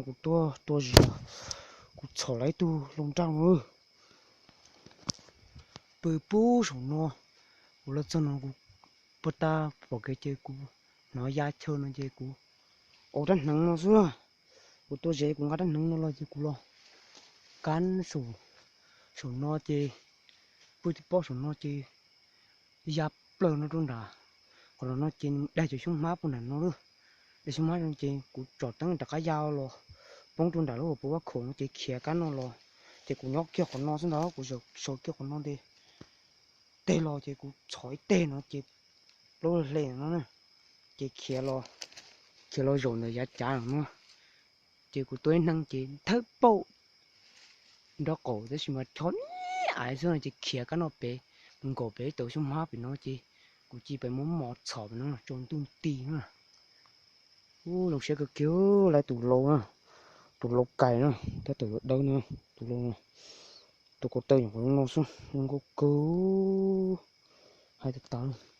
Kuv tuaj tua zis, kuv txhom lawv ib tug hluas nraug no pw pub saum no. Kuv los txog no kuv puag ta pom kev ces kuv hnov ya chaw no ces kuv ua rab hneev no xwb. Kuv tua zis kuv nqa rab hneev no los ces kuv los kab saum no ces pw tib pob saum no ces ya plaws no rau nram qhov los no ces nws daig cov xyoob hmab puag nram no lawm. Daig xyoob hmab no ces kuv tsom teeb rov qab ya los poob rau nram lub hauv paus vaj khaum no ces khiav kab no los. Ces kuv nyob kiag qhov no xwb ntag, kuv sawv kiag qhov no nte teg los ces kuv txhom ib teg no ces plaub hle no na, ces khiav los, khiav los zaum ntawm yav cav no. Ces kuv tua ib hneev ces thawb paum nraub qaum tab sis mas chob niab aiv xwb no ces khiav kab no pem, nkaum pem ib tauv xyoob hmab pem no ces kuv cia li pem muab mos txhom pem no tsaus ntuj nti na. Ub, zoo siab kawg kiag lawv tus lau na, tus lau kais na, tab tom yuav dawb na, tus lau, tus ko taw nyuam qhuav zoo no xwb zoo nkauj kawg, hais tas tas.